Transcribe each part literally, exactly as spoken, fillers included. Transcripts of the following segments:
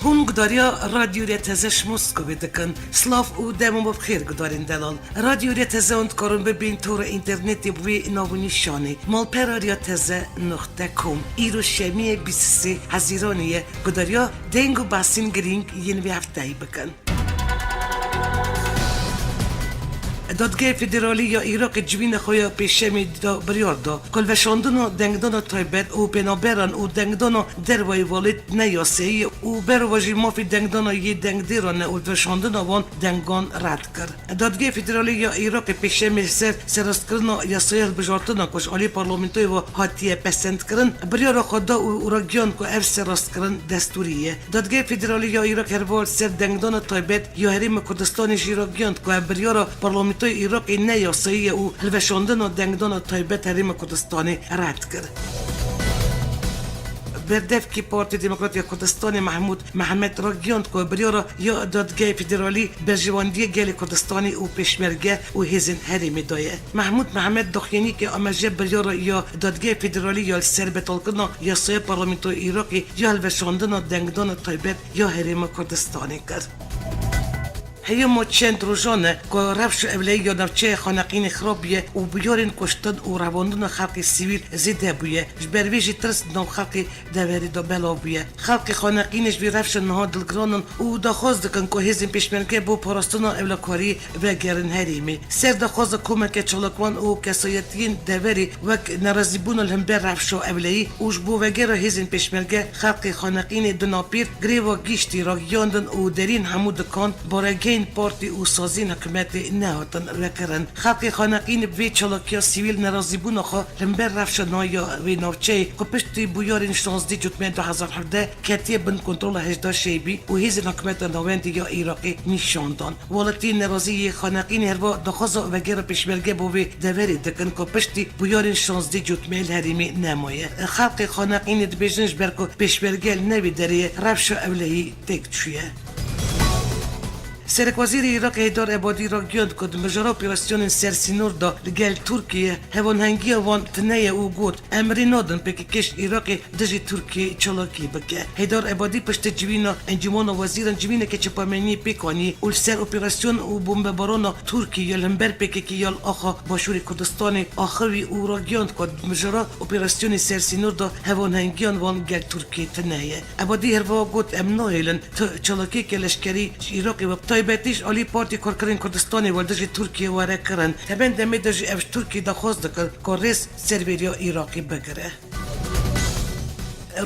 Hûn gudariya Radyo Rêya Teze ji Moskowê dikin. Silav û dem û bi xêr gudarên delal. Radyo Rêya Teze hûn dikarin bibîn tora înternetê bi vê nav û nîşanê: malpera rêya teze nuqte com. Îro şemiyê bîst û sê Hezîranê ye, gudariya deng û behsên girîng yên vê hefteyê bikin. Dadgehê Federalî ya Iraqê civîna xwe ya pêşemê de biryar da ku hilweşandina dengdana taybet û penaberan û dengdana dervayî welêt ne yasayî ye û berovajî mafê dengdana yê dengdêran e û hilweşandina van dengan red kir. Dadgehê Federalî ya Iraqê pêşemê ser serrastkirina yasaya hilbijartina ku ji alî parlamentoyê ve hatiye pesendkirin, biryara xwe da û ragihand ku ev serrastkirin destûrî ye. Dadgehê Federalî ya Iraq herwiha li ser dengdana taybet ya Herêma Kurdistanê jî ragihand ku ev biryara parlamentoyê Iraqê ne yasayî ye û hilweşandina dengdana taybet Herêma Kurdistanê red kir. Berdevkê Partiya Demokrat ya Kurdistanê Mehmûd Mehmet ragihand ku biryara ya Dadgehê Federalî berjewendiyê gelê Kurdistanê û pêşmerge û hêzên herêmê daye. Mehmûd Mehmet daxuyaniyeke amaje biryara ya Dadgehê Federalî ya li ser betalkirina yasaya Parlamentoya Iraqê ya hilweşandina dengdana taybet ya Herêma Kurdistanê kir. Heyama çend rojan e ku rewşa ewlehî ya navçeya Xaneqînê xirab bûye û bûyerên kuştin û revandina xelkê sivîl zêde bûye. Ji ber vê jî tirs di nav xelkê deverê de belav bûye. Xelkê Xaneqînê ji vê rewşa niha dilgiran in û daxwaz dikin ku hêzên pêşmerge bo parastina ewlekariyê vegerin herêmê. Ser daxwaza komeke çalakvan û kesayetiyên deverê wek nerazîbûna li hember rewşa ewlehî û ji bo vegera hêzên pêşmerge xelkê Xaneqînê di napêr greva giştî ragihiyandin û deriyên hemû dikan, baregehên partî û saziyên hikûmetê nehatin vekirin. Xelkê Xaneqînê bi vê çalakiya sivîl nerazîbûna xwe li hember rewşa niha ya vê navçeyê ku piştî bûyerên şazdî Cotmehê du hezar hevdeh ketiye bin kontrola hejda Şeybî û hêzên hikûmeta navendî ya Iraqê nîşan dan. Welatiyên nerazî yê Xaneqînê herwiha daxwaza vegera pêşmerge bo vê deverê dikin ku piştî bûyerên şazdî Cotmehê li herêmê nemaye. Xelkê Xaneqînê dibêjin ji ber ku pêşmerge li ne vê derê ye, rewşa ewlehî têk çûye. Serekwezîrê Iraqê Heyder Ebadî ragihand ku di mijara operasyonên ser sînor de li gel Tirkiyê hevanhengiya wan tune ye û got, em rê nadin P K K ji Iraqê dijî Tirkiyeyê çalakî bike. Heyder Ebadî piştî civîna Encûmena Wezîran civîneke çapameniyê pêk anî û li ser operasyon û bombebarana Tirkiyê ya li hember P K K ya li axa Başûrê Kurdistanê axivî û ragihand ku di mijara operasyonê ser sînor de hevanhengiyan wan gel Tirkiyeyê tune ye. Ebadî herwiha got, em nahêlin tu çalakiyeke leşkerî ji Iraqê ve, bi taybetî ji alî Partî Karkerên Kurdistanê ve li dijî Tirkiyeyê were kirin. Di heman demê de jî ev ji Tirkiyeyê daxwaz dikir ku rêz serveriya Iraqê bigire.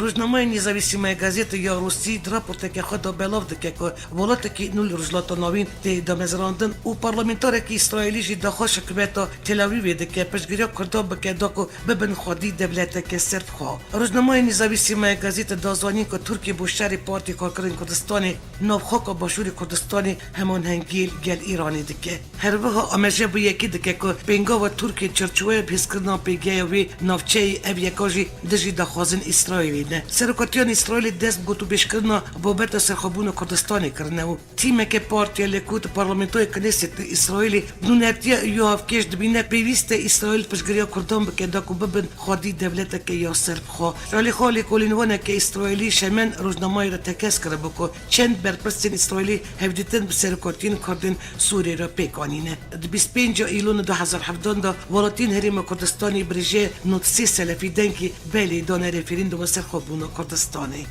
Rojnameya Nîzavî Sîmaya Gazete ya Rûsî di raporteke xwe de belav dike ku welatekî nû li Rojhilata Navîn tê damezrandin û parlamentarekî Îsraîlî jî daxwaz ji hikûmeta Tel Avîvê dike piştgiriya Kurdan bike da ku bibin xwedî dewleteke serbixwe. Rojnameya Nîzavî Sîmaya Gazete da zanîn ku Tirkiye bo şerê Partî Karkerên Kurdistanê nav xaka Başûrê Kurdistanê hemanhengiyê li gel Îranê dike. Her wiha amaje bi yekê dike ku pêngava Tirkiye çarçoweya bihêzkirina pêgeya wê navçeyê, ev yeka jî dijî daxwazên Îsraîlê ne. Serokatiya Îsraîlê dest bi gotûbêjkirina babeta serxwebûna Kurdistanê kirine û tîmeke Partiya Likud di Parlamentoya Knessetê Îsraîlê nûnertiya Yoav Kêş dibîne pêwîst e Îsraîl piştgiriya Kurdan bike da ku bibin xwedî dewleteke ya serbixwe. Ji alî xwe lêkolînvaneke Îsraîlî ji heman rojnamayê re tekez kiribû ku çend berpirsên Îsraîlî hevdîtin bi serokatiyên Kurdên Sûriyê re pêk anîne. Di bîst pênc Îlona du hezar hevdeh de welatiyên Herêma Kurdistanê bi rêjeya nod sê selefî dengê belê dane referanduma serxwebûna Kurdistanê.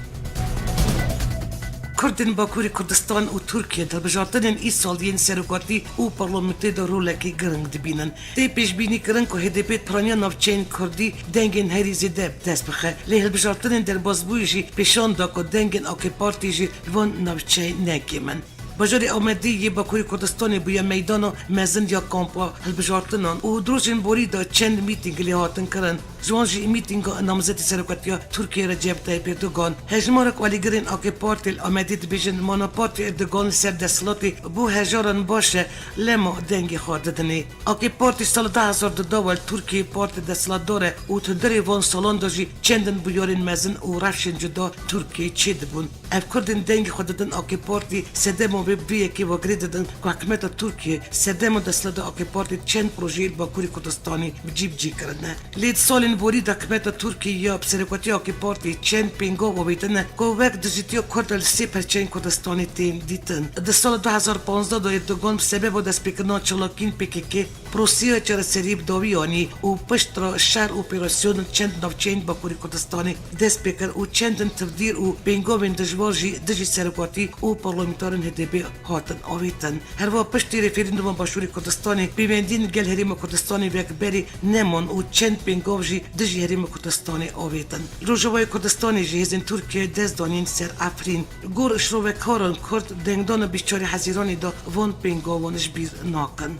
Kurdên Bakurê Kurdistan û Tirkiye di hilbijartinên îsal yên serokatî û parlamentê de rolekî giring dibînin. Tê pêşbînîkirin ku H D P di piraniya navçeyên Kurdî dengên herî zêde bi dest bixe. Lê hilbijartinên derbasbûyî jî pêşan da ku dengên A K Partî jî li van navçeyê ne kêm in. Bajarê Amedê yê Bakurê Kurdistanê bûye meydana mezin ya kampa hilbijartinan û di rojên borî de çend mîtîng lê hatin kirin. Ji wan jî mîtînga namzetê serokatiya Tirkiyê Recep Tayyip Erdogan. Hejmarek alîgirên A K Partî li Amedê dibêjin, mana Partî Erdogan li ser desthilatê bo hejaran baş e, lema dengê xwe didinê. A K Partî sala du hezar du da we li Tirkiyê partî desthilatdar e û di hundirê van salan de jî çendin bûyerên mezin û rewşên cuda Tirkiyeyê çêdibûn. Ev Kurdên dengê xwe didin A K Partî sedema vê bi vê yekê ve girê didin ku hikûmeta Tirkiyê sedema desthilatê A K Partî çend projeyê li Bakurê Kurdistanê bi cî bi cî kirine. Lê di salên borî de hikûmeta Tirkiyê ya bi serokatiya A K Partî çend pêngava avêtine ku wek dijîtiya Kurd li sê perçeyên Kurdistanê tên dîtin. Di sala du hezar panzdeh de Erdogan bi sebeba destpêkirina çalakiyên P K K proseya çareseriyê bi dawî anî û piştre şer û operasyonan çend navçeyên Bakurê Kurdistanê dest pê kir û çendin tevdîr û pêngavên dijwar jî dijî serokatî û parlamenterên H D P hatin avêtin. Herwiha piştî referanduma Başûrê Kurdistanê pêwendiyên gel Herêma Kurdistanê wek berê neman û çend pêngav jî dijî Herêma Kurdistanê avêtin. Rojavayê Kurdistanê jî hêzên Tirkiyeyê dest danîn ser Efrîn. Gor şrovekaran Kurd dengdana bîst û çarê Hezîranê de van pêngavan ji bîr nakin.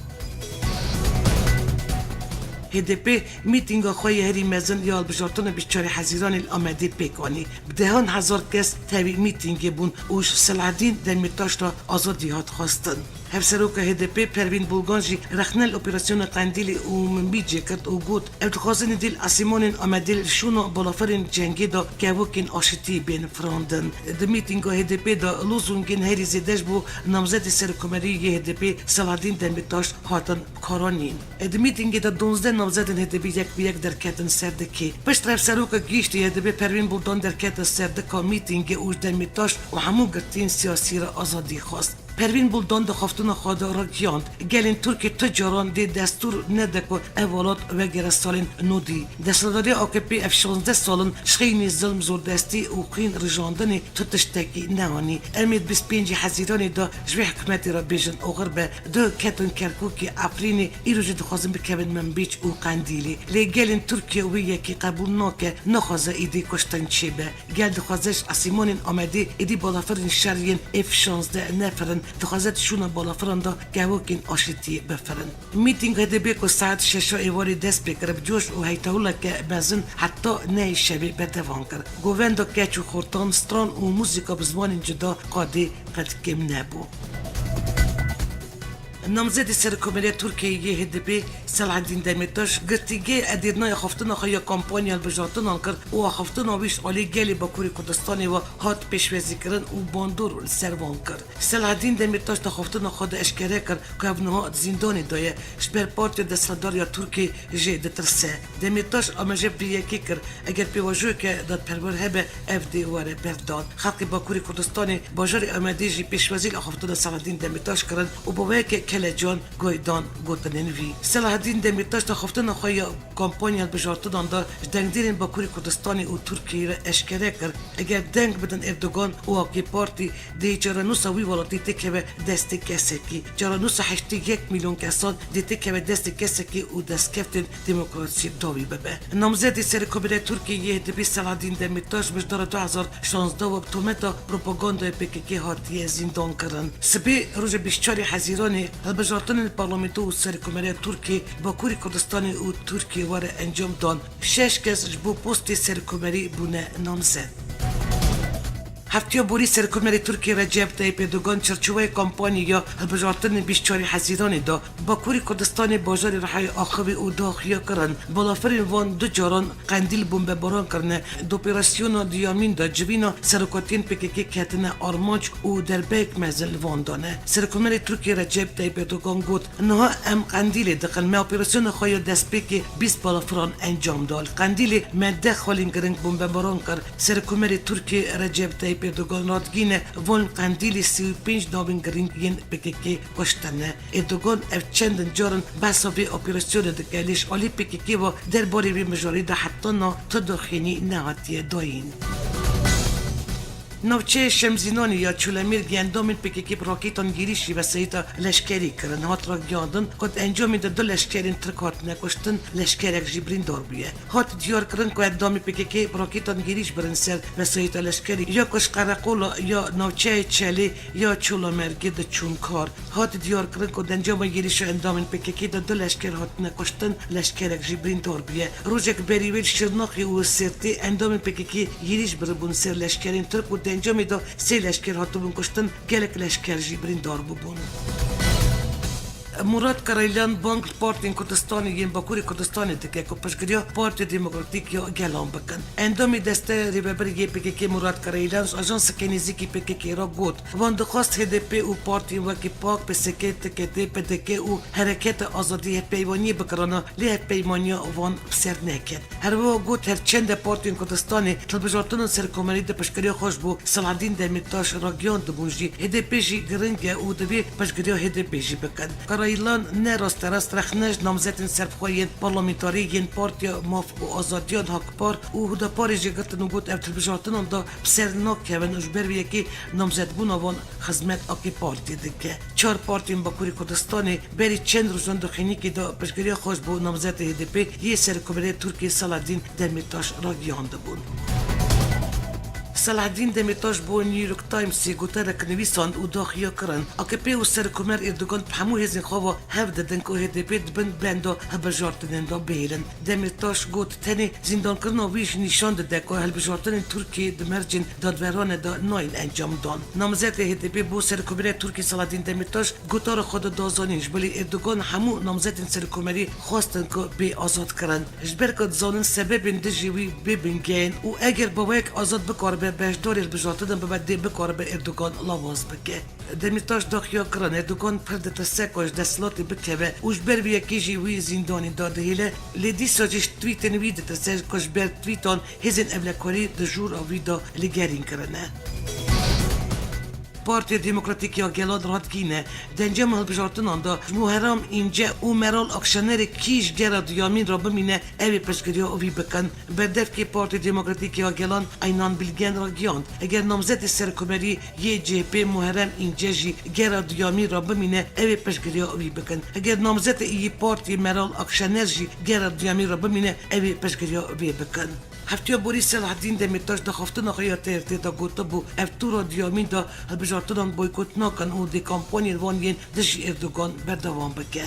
H D P mîtînga xwe yê herî mezin ya hilbijartina bîst û çarê Hezîranê li Amedê pêk anî. Bi dehan hezar kes tevî mîtîngê bûn û ji Selahaddîn Demîrtaş re azadî hat xwestin. Hevseroka H D P Pervîn Bulgan jî rexne li operasyona Qendîlê û Minbicê girt û got, ew dixwazin êdî li esîmanên Amedê li şûna balafirên cengê de kevokên aşitî bên firandin. Di mîtînga H D P de lozûngên herî zêde ji bo namzedê serokkomarî yê H D P Selahaddîn Demîrtaş hatin bikaranîn. Di mîtîngê de duwazdeh namzedên H D P yek bi yek derketin ser dikê. Piştre hevseroka giştî yê H D P Pervîn Buldan derkete ser dika mîtîngê û ji Demîrtaş û hemû girtiyên siyasî re azadî xwest. Pervîn Buldan di xweftina xwe de ragihand, gelên Tirkî tu caran dê destûr nede ku ev welat wegere salên nodî. Desthilatdariya A K P ev şazdeh sal in ji xeynî zilm, zordestî û xwîn rijandinê tu tiştekî neanî. Em ê di bîst pêncî Hezîranê de ji vê hikûmetê re bêjin oxir be, duh ketin Kerkûkê, Efrînê, îro jî dixwazin bikevin Minbîc û Qendîlê. Lê gelên Tirkiye wê yekê qebûl nake, naxwaze êdî kuştin çêbe. Gel dixwaze ji esîmanên Amedê êdî balafirên şer yên F şazdeh nefirin, dixwaze di şûna balafiran de kevokên aşitiyê bifirin. Mîtîng H D P ku saet şeşa êvarê dest pê kir, bi coş û heytewileke mezin heta nehê şevê berdewam kir. Govenda keç û xortan, stran û muzîka bi zimanên cuda qadê qet kêm nebû. Namzedê serokkomariya Tirkiyeyê yê H D P Selahaddîn Demîrtaş girtîgehê edêrnaya axaftina xwe ya kampanya hilbijartinan kir û axaftina wî ji alî gelê Bakurê Kurdistanê ve hat pêşwazîkirin û bandor li ser wan kir. Selahaddîn Demîrtaş di axaftina xwe de eşkere kir ku ev niha di zîndanê de ye, ji ber partiya desthilatdar ya Tirkiyê jê ditirse. Demîrtaş amaje bi vê yekê kir, eger pêvajoyeke dadperwer hebe, ev dê were berdan. Xelkê Bakurê Kurdistanê, bajarê Amedê jî pêşwazî li axaftina Selahaddîn Demîrtaş kirin û bi weke kelecan guhê dan gotinên vî. Selahaddîn Demîrtaş di axaftina xwe ya kampanya hilbijartinan de ji dengdêrên Bakurê Kurdistanê û Tirkiyeyê re eşkere kir, eger deng bidin Erdogan û A K Partî, dê çarenûsa wî welatî têkeve destê kesekî. Çarenûsa heştê yek milyon kesan dê têkeve destê kesekî û destkeftên demokrasiyê dawî bibe. Namzedê serokkomariya Tirkiyeyê yê H D P Selahaddîn Demîrtaş mijdara du hezar şazdeh ve bi tometa propagandayê P K K hatiye zîndan kirin. Sibê roja bîst û çarê Hezîranê hilbijartinên parlamento û serokkomariya Tirkiyê, Bakurê Kurdistanê û Tirkiyê were encam dan. Şeş kes ji bo postê serokkomarî bûne namzet. Heftiya borî Serokkomarê Tirkiyê Recep Tayyip Erdogan çarçoveyê kampanyê ya hilbijartinê bîst û çarê Hezîranê de Bakurê Kurdistanê bajarê Rihayê axivî û daxuya kirin. Balafirên van du caran Qendîl bombebaran kirine. Di operasyona duyemîn de civîna serokatiyên P K K ketine armanc û derbeyek mezin li van dane. Serokkomarê Tirkiyê Recep Tayyip Erdogan got, niha em Qendîlê diqin. Me operasyona xwe ya destpêkê bîst balafiran encam da. Li Qendîlê me deh xalên giring bombebaran kir. Serokkomarê Tirkiyê Recep Tayyip Erdogan radigihîne, van li Qendîlê sî û pênc navên giring yên P K K kuştine. Erdogan ev çendin caran behsa vê operasyonê dike, lê ji alî P K K ve derbarê vê mijarê de heta niha tu daxuyanî nehatiye dayîn. Navçeyê Şemzînanê ya Çolemêrgê endamên P K K bi raketan yêrîşî wesayîta leşkerî kirin. Hat ragihandin ku di encamê de du leşkerên Tirk hatine kuştin, leşkerek jî birîndar bûye. Hat diyarkirin ku endamê P K K bi raketan yêrîş birin ser wesayîta leşkerî ya ku ji qereqola ya navçeyê Çelê ya Çolemêrgê diçûn kar. Hat diyarkirin ku di encama yêrîşa endamên P K K de du leşker hatine kuştin, leşkerek jî birîndar bûye. Rojek berî wê li Şirnexê û Sêrtê endamên P K K yêrîş biribûn ser leşkerên Tirk û di encamê de sê leşker hatibûn kuştin, gelek leşker jî birîndar bûbûn. Murat Karaylan bang li partiyên Kurdistanê yên Bakurê Kurdistanê dike ku piştgiriya Partiya Demokratîk ya Gelan bikin. Endamê Desteya Rêvebirê yê P K K Murat Karaylan ji ajanseke nêzîkî P K K re got, wan dixwest H D P û partiyên wekî PAK, P S K, T K T, P D K û Hereketa Azadiyê hevpeymaniyê bikirana, lê hevpeymaniya wan bi ser neket. Her wiha got, her çend e partiyên Kurdistanê di hilbijartina serokkomarî de piştgiriya xwe ji bo Selahaddîn Demîrtaş ragihiyandibûn jî, H D P jî giring e û divê piştgiriya H D P jî bikin. Karaylan ne rasterast rexne ji namzetên serbixwe yên parlamentarî yên Partiya Maf û Azadiyan, HAK-PAR, û Hudaparê jî girtin û got, ev di hilbijartinan de bi ser nakevin û ji ber vê yekê namzetbûna wan xizmet AK Partiyê dike. Çar partiyên Bakurê Kurdistanê berî çend rojan di xênîkê de piştgiriya xwe ji bo namzetê H D P yê serokkomarê Tirkiyê Selahaddîn Demîrtaş ragihandibûn. Selahaddîn Demîrtaş bo New York Timesê gotarek nivîsand û daxuya kirin, A K P û Serokkomer Erdogan bi hemû hêzên xwe ve hev didin ku H D P di bin benda hilbijartinên de bihêlin. Demîrtaş got, tenê zîndankirina wî jî nîşan dide ku hilbijartinên Tirkiyê di mercên dadwerane de nayên encamdan. Namzetê H D P bo serokkomarê Tirkiyê Selahaddîn Demîrtaş gotara xwe de da zanîn, ji bilî Erdogan hemû namzetên serokkomarî xwestin ku bê azad kirin. Ji ber ku dizanin sebebên dijî wî bê bingehên û eger bi wek azad bikaribe beşdarî hilbijartinan bibe, dê bikaribe Erdogan lawaz bike. Demîrtaş daxuya kirin, Erdogan pir ditirse ku ji desthilatê bikeve û ji ber vê yekê jî wî zîndanî de dihêle, lê dîsa jî ji twîtên wî ditirse ku ji ber twîtan hêzên ewlekarî di jûra wî de ligerîn kirine. Partiya Demokratîk ya Gelan radgîne, di encama hilbijartinan de ji Muharrem Înce û Meral Akşenerê kî ji gera duyamîn re bimîne, ew ê piştgiriya wî bikin. Berdevkê Partiya Demokratîk ya Gelan Aynan Bilgen ragihand, eger namzetê serokkomarî yê C H P Muharrem Înce jî gera duyamîn re bimîne, ew ê piştgiriya wî bikin. Eger namzetê î yî partiyê Meral Akşener jî gera duyamîn re bimîne, ew ê piştgiriya wê bikin. Heftiya borî Selahaddîn Demîrtaş di axaftina xwe ya T R T de gotibû, ev tûra duyamîn de hilbijartinan boykot nakin û dê kampanyên wan yên dijî Erdogan berdewam bike.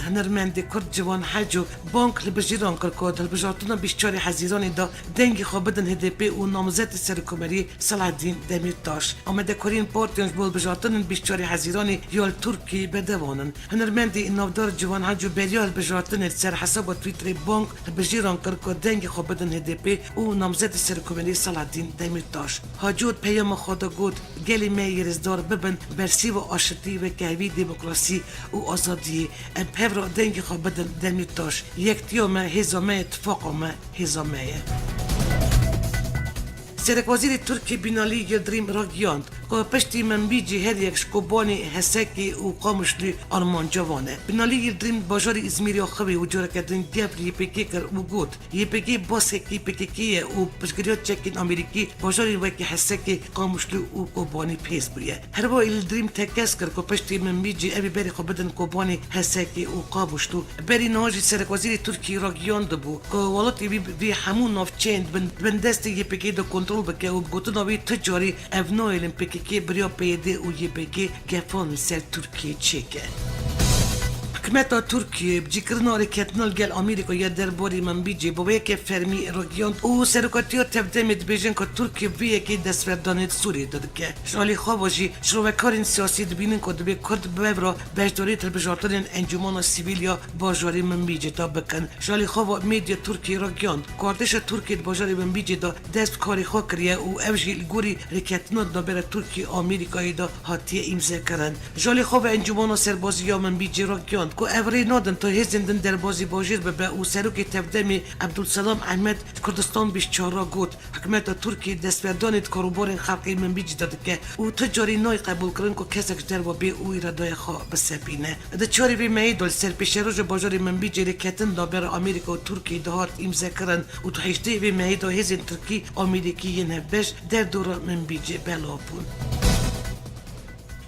Hunermendê Kurd Ciwan Heco bang li bijîran kir ku di hilbijartina bîst çarê Hezîranê de dengê xwe bidin H D P û namzetê serokkomariyê Selahaddîn Demîrtaş. Amadekariyên partiyan ji bo hilbijartinên bîst çarê Hezîranê ya li Tirkiyê berdewam in. Hunermendê navdar Ciwan Heco beriya hilbijartinê li ser hesaba Twitterê bang li bijîran kir ku dengê xwe bidin H D P û namzetê serokkomariyê Selahaddîn Demîrtaş. Heco di peyama xwe de got, gelê me yê rêzdar bibin bersîva aşitî, wekihevî, demokrasî û azadiyê. Em bi hev re dengê xwe bidin Demîrtaş. Yektiya me hêza me ye, tifaqa me hêza me ye. Serekwezîrê Tirkiyê Binalî Yildirim ragihand ku piştî Minbicê her yek ji Kobanê, Hesekê û Qamişlî armanca wan e. Binalî Yildirim bajarê Îzmîrê axivî û careke din gef li Y P G kir û got, Y P G baskekî P K K ye û piştgiriya çekên Amerîkî bajarên wekî Hesekê, Qamişlî û Kobanê pêz bûye. Herwiha Yildirim tekez kir ku piştî Minbicê ew ê berê xwe bidin Kobanê, Hesekê û Qamişlî. Berî niha jî Serekwezîrê Tirkiyê ragihiyandibû ku welatê wî vê hemû navçeyên bin, bin destê Y P G de kontrol bike û bi gotina wî tu carî ev nahêlin P K K bi riya P Y D û Y P G gefan li ser Tirkiyê çêke. Hikûmeta Tirkiyê bi cîkirina rêkeftina li gel Amerîka ya derbarê Minbicê bi wê yekê fermî ragihand û serokatiya tevdemê dibêjin ku Tirkiye bi vê yekê destwerdanê di Sûriyê de dike. Ji alî xwe ve jî şrovekarên siyasî dibînin ku divê Kurd bi hev re beşdarî di hilbijartinên Encûmena Sivîl ya bajarê Minbicê de bikin. Ji alî xwe ve medya Tirkiyê ragihand ku artêşa Tirkiyê di bajarê Minbicê de dest bi karê xwe kiriye û ev jî li gorî rêkeftina di navbera Tirkiyê û Amerîkayê de hatiye îmzekirin. Ji alî xwe ve Encûmena Serbazî ya Minbicê ragihand ku ev rê nadin tu hêzên din derbazî bajêr bibe û serokê tevdemê Ebdulselam Ehmed ji Kurdistan bîst çar re got, hikûmeta Tirkiyê destwerdanê di karûbarên xelkê Minbicî de dike û tu carî nayê qebûlkirin ku kesek ji derve bê û îradeyê xwe bisepîne. Di çarê vê mehê de li ser pêşeroja bajarê Minbicê rêketin navbera Amerîka û Tirkiyê dihat îmzekirin û di heştê vê mehê de hêzên Tirkî, Amerîkî yên hevbeş derdora Minbicê belav bûn.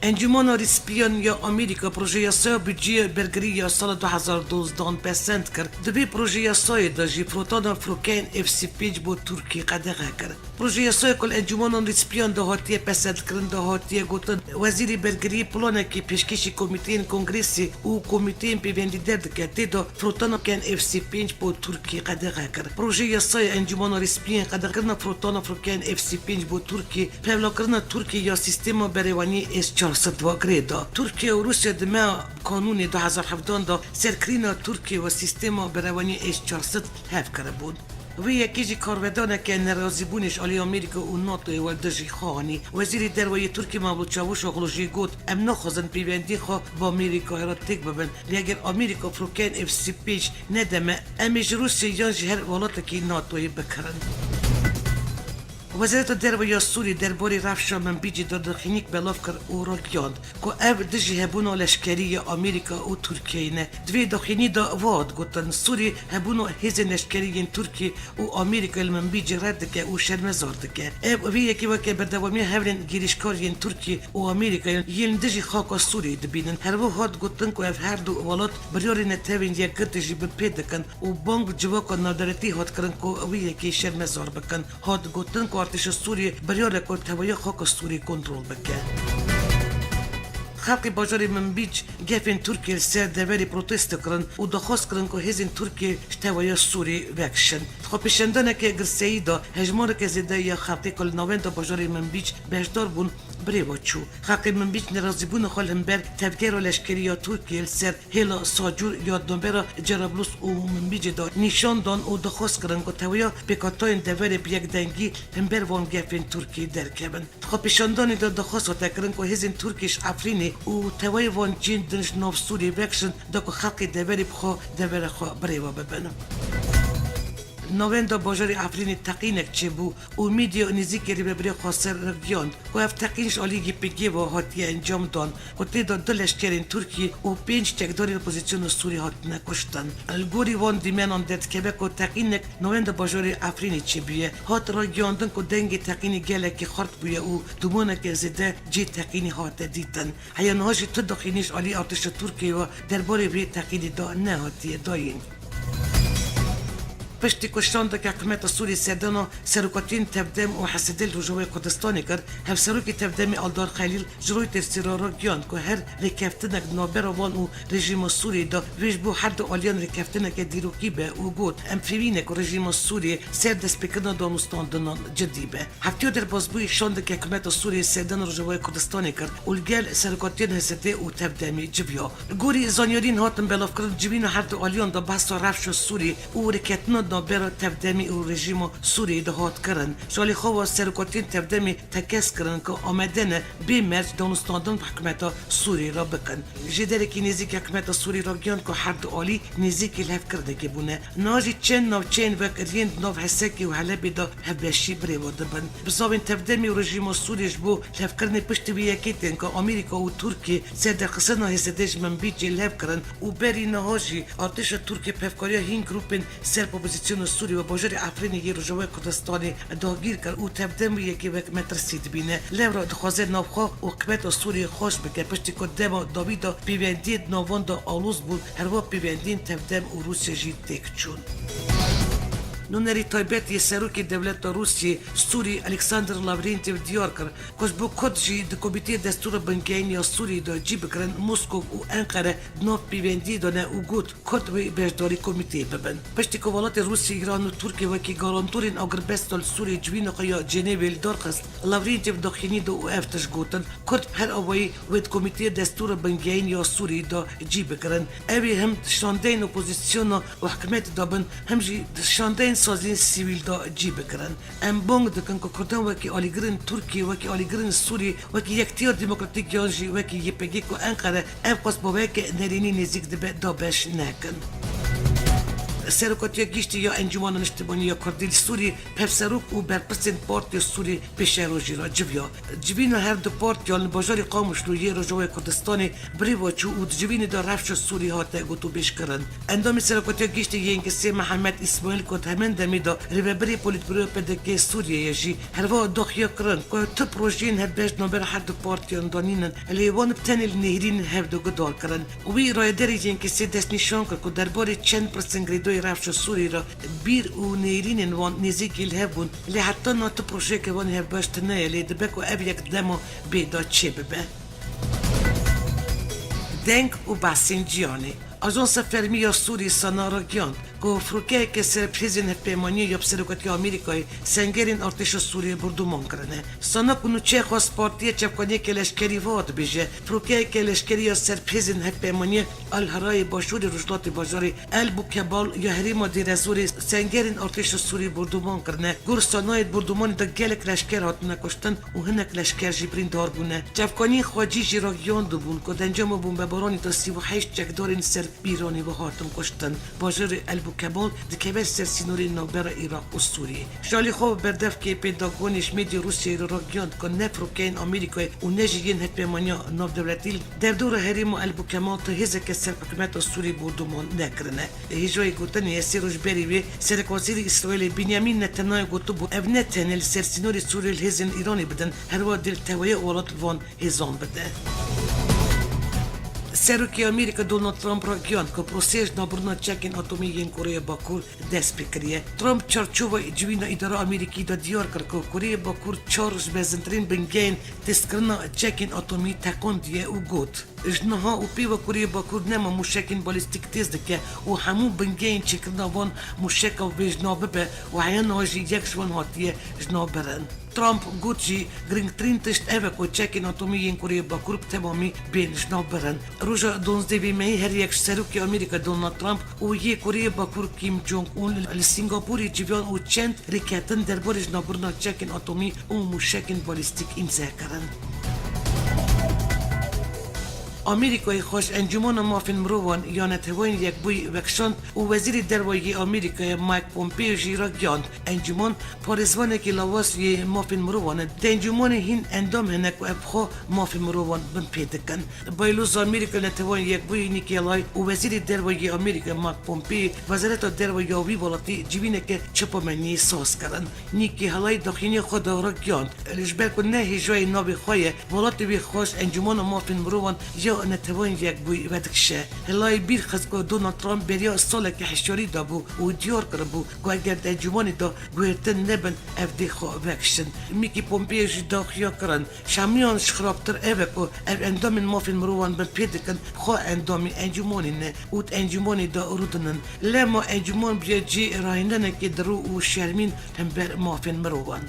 Encûmena Rîspiyan ya Amerîka proje yasaya budceyê bergirî ya sala du hezar dozdan pesend kir. Di vê proje yasayê de jî firotana firokeyên F sî pênc bo Tirkiyê qedexe kir. Proje yasayê ku li Encûmena Rîspiyan de hatiye pesendkirin de hatiye gotin, Wezîrê Bergirî planekî pêşkêşî komîteyên kongresê û komîteyên pêvendî derdike, tê de firotana ken F sî pênc bo Tirkiyê qedexe kir. Proje yasayê Encûmena Rîspiyên qedexekirina firotana firokeyên F sî pênc bo Tirkiyê, pevlakirina Tirkiyê ya sîstema berêwaniyê S çar Sed va girê da. Tirkiye û Rûsya di meha Kanûnê du hezar hevdan de serkirîna Tirkiye û sîstema berewaniyê S çar sed hev kiribûn. Vê yekê jî karvedaneke nerazîbûnê ji alî Amerîka û NATOyê we dijî xwe anî. Wezîrê Derve yê Tirkiyê Mevlût Çavuşoglu jî got, em naxwazin pêvendiyên xwe bi Amerîkayê re têk bibin. Lê eger Amerîka firokeyên F sî pênc nede me, em ê ji Rûsyayê yan jî her welatekî NATOyê bikirin. Wezareta Derve ya Sûrî derbarê rewşa Minbicê de daxuyaniyek belav kir û ragihand ku ev dijî hebûna leşkerî ya Amerîka û Tirkiyeyê ne. Di vê daxuyanî de ve hat gotin, Sûrî hebûna hêzên leşkerî yên Tirkiyê û Amerîka li Minbicê red dike û şermezar dike. Ev vê yekê weke berdewamiya hewlên gêrîşkar yên Tirkiyê û Amerîkayê yên li dijî xaka Sûriyê dibînin. Her wiha hat gotin ku ev her du welat biryarên netewên yekgirtî jî bi pê dikin û bang bi civaka navdewletî hat kirin ku wê yekê şermezar bikin. Hat gotin ku artêşa Sûriyê biryar e ku tevahiya xaka Sûriyê kontrol bike. Xelkê bajarê Minbîc gefên Tirkiyê li ser deverê protesto kirin û daxwaz kirin ku hêzên Tirkiyê ji tevahiya Sûriyê vekişin. Di xwepêşandaneke girseyî de hejmareke zêde ya xelkê ku li navenda bajarê Minbîc beşdar bûn, bi rê ve çû. Xelkê Minbîc nerazîbûna xwe li hember tevgera leşkerî ya Tirkiyê li ser hêla Sacûr ya di navbera Cerablus û Minbicê de nîşan dan û daxwaz kirin ku tevahiya pêkhateyên deverê bi yekdengî li hember van gefên Tirkiyê derkevin. Di xwepêşandanê de daxwaz hate kirin ku hêzên Tirkiyê ji Efrînê û tevayê van cihên din ji nav Sûriyê vekişin, da ku xelkê deverê bi xwe devera xwe bi rê ve bibin. Navenda bajarê Efrînê teqînek çêbû û medya nêzîkî rêvebirê Xweser ragihand ku ev teqîn ji alî Y P G ve hatiye encam dan ku tê de du leşkerên Tirkiyê û pênc çekdarên opozîsyona Sûrî hatine kuştin. Li gorî van dîmenan derdikeve ku teqînek navenda bajarê Efrînê çêbûye. Hat ragihandin ku dengê teqînê gelekî xurt bûye û dûmaneke zêde cihê teqînê hate dîtin. Heya niha jî tu daxuyanî ji alî artêşa Tirkiyeyê ve derbarê vê teqînê de nehatiye dayîn. Piştî ku şandeke hikûmeta Sûriyê serdana serokatiyên Tevdem û H S D li Rojavayê Kurdistanê kir, Hevserokê Tevdemê Aldar Xelîl ji Reutersê re ragihand ku her rêkeftinek di navbera wan û rejîma Sûriyê de wê ji bo her du aliyan rêkeftineke dîrokî be û got, em fêmî ne ku rejîma Sûriyê ser destpêkirina danûstandinan cidî be. Heftiya derbasbûyî şandeke hikûmeta Sûriyê serdana Rojavayê Kurdistanê kir û li gel serokatiyên H S D û Tevdemê civiya. Li gorî zanyariyên hatin belavkirin, civîna her du aliyan de behsa rewşa Sûriyê û rêkeftina navbera Tevdemê û rejîma Sûriyê de hat kirin. Ji alî xwe ve serokatiyên Tevdemê tekez kirin ku amade ne bê merc danûstandin bi hikûmeta Sûriyê re bikin. Jêderekî nêzîk hikûmeta Sûrî ragihand ku her du alî nêzîkî lihevkirinekê bûne. Niha jî çend navçeyên vegeriyên di nav Hesekê û Helebê de hevbeşî bi rê ve dibin. Bizavên Tevdemê û rejîma Sûrî ji bo lihevkirinê piştî vê yekê tên ku Amerîka û Tirkiye ser derxistina H S D ji Minbicê lihev kirin û berî niha jî artêşa Tirkiye bi hevkariya hîn grûpên serb opozîsyona Sûrî ve bajarê Efrînê yê Rojavayê Kurdistanê dagîr kir û Tevdem wê yekê wek metirsî dibîne. Lewra dixwaze navxwe û hikûmeta Sûriyê xweş bike, piştî ku dema dawî de pêwendiyê di nav wan de aloz bûn, herwiha pêwendiyên Tevdem û Rûsya jî têk çûn. Nûnerî taybet yê serokê dewleta Rûsiyê Sûrî Alexander Lavrentiev diyar kir ku ji bo Kurd jî di Komîteyê Destûra Bingehîn ya Sûriyê de cî bigirin, Moskov û Enqere di nav pêwendiyê de ne û got, Kurd wê beşdarî komîteyê bibin. Piştî ku welatê Rûsya, Îran û Tirkiye wekî garantorên agirbesta li Sûriyê civîna xwe ya Cenevê li dar xist, Lavrentiev daxuyanî da û ev tişt gotin, Kurd bi her awayî wê di Komîteya Destûra Bingehîn ya Sûriyê de cî bigirin. Ew ê him di şandeyên opozîsyona û hikûmetê de bin, him jî di şandeyên saziyên sivîl de cî bigirin. Em bang dikin ku Kurdan wekî alîgirên Tirkiyê, wekî alîgirên Sûriyê, wekî Yekitiya Demokratîk yan jî wekî Y P G ku Enqere ev qas baweyeke nerênî nêzîk dibe da beş nekin. Serokatiya Giştî ya Encûmena Niştimanî ya Kurdî li Sûriyê bi hevserok û berpirsên Partiya Sûriyê pêşerojî re civiya. Civîna her du partiyan li bajarê Qamişlo yê Rojavayê Kurdistanê bi rê ve çû û di civînê de rewşa Sûriyê hate gotûbêjkirin. Endamê Serokatiya Giştî Yêngisê Mihemed Îsmaîl ku di heman demê de rêvebirê Polîtbûroya P D K Sûriyeyê jî herwiha daxuya kirin ku tu projeyên hevbeş di navbera her du partiyan de nînin, lê wan bi tenê li nêrîn hev de guhdar kirin. Wî rayedarê Yêngisê destnîşan kir ku derbarê çend pirsên girêdayî rewşa Sûriyê re bîr û nêrînên wan nêzîkî li hev bûn, lê heta niha tu projeyeke wan hevbeş tune ye, lê dibe ku ev yek dema bê de çêbibe. Deng û behsên cîhanê. Ajansa Fermî ya Sûrî, SANA, ragihand ku firokeyeke ser bi hêzên hevpeymaniyê ya bi serokatiya Amerîkayê sengerên artêşa Sûriyê bordoman kirine. Sanak û nûçeyê xwest partiya çavkaniyeke leşkerî wiha dibêje, firokeyeke leşkerî ya ser bi hêzên hevpeymaniyê El Herayê başûrê rojhilatê bajarê El Bukebal ya herêma Dêrezorê sengerên artêşa Sûriyê bordoman kirine. Gor Sanayê di bordomanê de gelek leşker hatine kuştin û hinek leşker jî birîndar bûne. Çavkaniyên xwecî jî ragihiyandibûn ku di encama bombebaranê de sî û heşt çekdarên ser bi Îranê ve hatin kuştin. Bajarê El Bukebal dikeve ser sînorê navbera Iraq û Sûriyê. Ji alî xwe berdevkê pêdagonê ji mêdya Rûsyayê re ragihand ku ne firokeyên Amerîkayê û ne jî yên hevpeymaniya navdewletî li derdora herêma El Bukebal tu hêzeke ser hikûmeta Sûriyê bordoman nekirine. Hêjayê gotinê ye, sê roj berî wê serekwezîrê Îsraîlê Binyamîn Netanyahû gotibû, ev ne tenê li ser sînorê Sûriyê li hêzên Îranê bidin, herwa dê li teweya welat van hêzan bide. Serokê Amerîka Donald Trump ragihand ku proseya ji navbirina çekên atomî yên Koreya Bakur dest pê kiriye. Trump çarçowa civîna îdara Amerîkî de diyar kir ku Koreya Bakur çar ji mezintirîn bingehên testkirina çekên atomî teqandiye û got, ji niha û pê ve Koreya Bakur nema mûşekên balîstîk têz dike û hemû bingehên çêkirina van mûşeka vê ji nav bibe û heya niha jî yek ji wan hatiye ji nav birin. Trump got jî, girîngtirîn tişt ev e ku çekên atomî yên Koreya Bakur bi temamî bên ji nav birin. Roja duwazdeh vê meyê her yek ji Serokê Amerîka Donald Trump û yê Koreya Bakur Kim Jong Un li Singapurê civiyan û çend rêkeftin derbarê ji navbirina çekên atomî û mûşekên balîstîk îmze kirin. Amerîkayê xwe ji Encûmena Mafên Mirovan ya Neteweyên Yekbûyî vekişand û Wezîrê Derve yê Amerîkayê Mike Pompeo jî ragihand, Encûman parêzvanekî lawaz yê mafên mirovan e. Di encûmanê hîn endam hene ku ev bi xwe mafên mirovan binpê dikin. Bayloza Amerîka Neteweyên Yekbûyî Nikî Haley û Wezîrê Derve yê Amerîka Mike Pompeo Wezareta Derve ya wî welatî civîneke çapemeniyê saz kirin. Nikî Haley daxuyaniya xwe de ragihand, ji ber ku ne hêjayê navê xwe ye, welatê wî xwe ji Encûmana Mafên Mirovan ya Neteweyên Yekbûyî vedikişe. Haley bîr xist ku Donald Trump beriya salekê hişyarî dabû û diyar kiribû ku eger di encûmanê de guhertin nebin, ev dê xwe vekişin. Mîkî Pompeo jî daxuya kirin, ji hemûyan ji xirabtir ev e ku ev endamên mafên mirovan binpê dikin, bi xwe endamê encûmanê ne û di encûmanê de rûdinin. Lema encûman bûye cihê rahêndanekê dirû û şermîn hember mafên mirovan.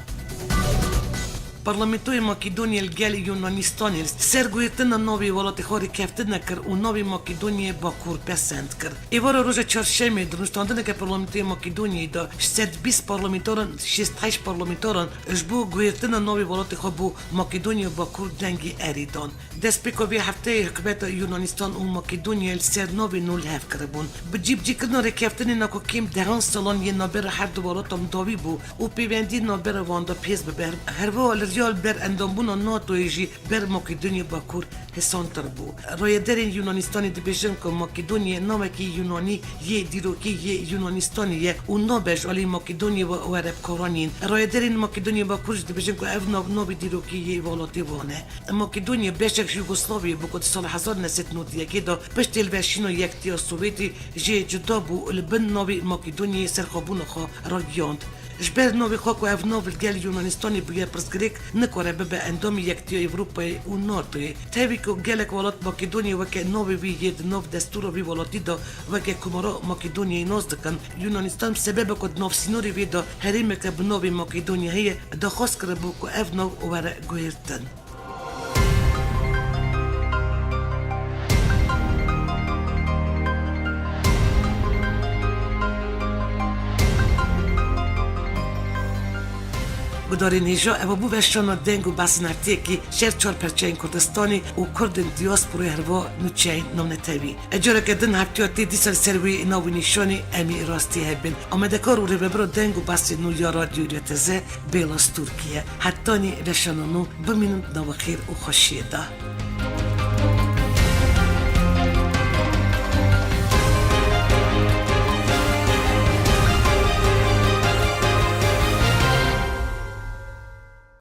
Parlamentoyê Makedonyê li gel Yunanistanê li ser guhertina navê welatê xwe rêkeftin nekir û navê Makedonyayê Bakur pesend kir. Êvara roja çarşemê di rûniştandineke Parlamentoyê Makedonyayê de ji sed bîst parlamentaran şêst heşt parlamentaran ji bo guhertina navê welatê xwe bo Makedonya Bakur dengê erê dan. Destpêka vê hefteyê hikûmeta Yunanistan û Makedonyayê li ser navê nû li hev kiribûn. Bi cîbicîkirina rêkeftinên ku kêm dehan salan yên navbera her du welatan dawî bû û pêwendî navbera wan de pêz bibe, herwiha li riya li ber endambûna NATOyê jî ber Makedonya Bakur hêsantir bû. Rayedarên Yunanistanê dibêjin ku Makedonyayê navekî Yunanî yê dîrokî yê Yunanistanê ye û nabe ji alî Makedonyayê ve were bikaranîn. Rayedarên Makedonyayê Bakur jî dibêjin ku ev nav navê dîrokî yê welatê wan e. Makedonya beşek ji Yugoslavyayê bû ku di sala hezar neh sed nod û yekê de piştî hilweşîna Yekitiya Sovyetî jê cuda bû, li bin navê Makedonyayê serxwebûna xwe ragihand. Ji ber navê xwe ku ev nav li gel Yunanistanê bûye pirsgirêk, nikare bibe endamê Yekitiya Ewropayê û NATOyê. Tevî ku gelek welat Makedonyayê weke navê wî yê di nav destûra vî welatî de weke Komara Makedonyayê nas dikin, Yunanistan bi sebeba ku di nav sînorê wê de herêmeke bi navê Makedonya heye, daxwaz kiribû ku ev nav were guhertin. Gudarên hêja, eva bû veşana deng û behsên heftiyekî ji her çar perçeyên Kurdistanê û Kurdên diyasporayê, herwiha nûçeyên navnetewî. Careke din heftiya tê dîsa li ser wî nav û nîşanê em ê rastî hev bin. Amadekar û rêvebira deng û behsên nû ya Radyo Rêteze, Bêla Stûrkî ye. Hetanî veşana nû bimînin di nava xêr û xweşiyê de.